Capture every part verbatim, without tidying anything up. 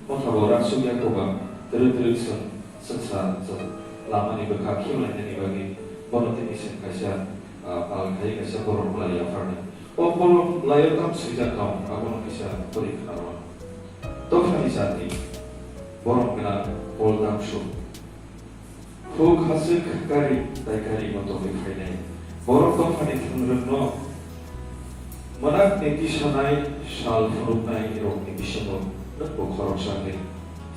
Mothabo raksukya koba, twrwi twrwi chwng chwngsa lamani bwkha khiwlainani bagwi bono tini chwng kaisa, ah, pal khai kaisa borom lai yapharnai. O borom laio tamo swijak tong, abono kisa pori khna rw. Dophani jati, borom gwnang Paul Damsuk. Huk hasik kari tai kari no tongwi phainai. Borok dophani thwngrwngno mwnakni tisanai sal phunuknai rokni bisingo nwngbo khoroksa hwnwi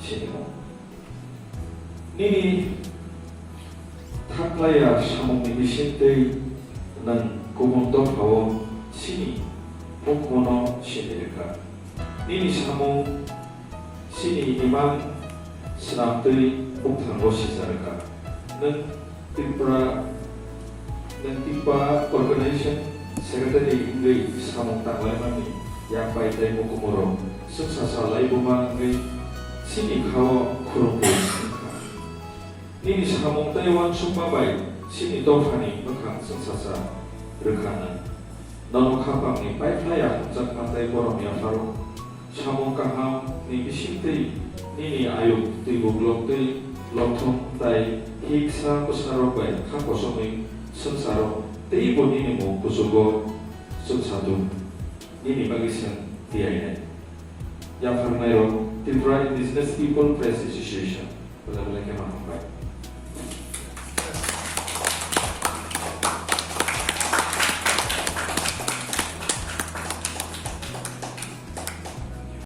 sinimung. Nini thaklaiya samungni bisingtwi nwng kubun dophao chini hukmono sini rwkha. Nini samung chini imang swnamtwi bukthango sija rwkha. Nwng Tripura, nwng Tripura Organization Secretary wngwi samung tanglaimani yak bai tei mukumuro chwngsa sa laibuma wngwi chini khao khurumwi wngkha. Nini samung tei uansukma bai chini dophani bwkhang chwngsacha rwkha nwng. Nono khapangni paiphlaiya hamjakma tei borom yapharo. Samung kaham ni bisingtwi nini ayuk twibo gloktwi lokthong tai hiksa bwsarok bai kha kosongwi swngcharo teibo nini mung kuchugo chwngsatung. Nini bagwi chwng tiyai nai. Yapharnairok Tripura Indigenous People Press Association. Belai belai khe ma hambai.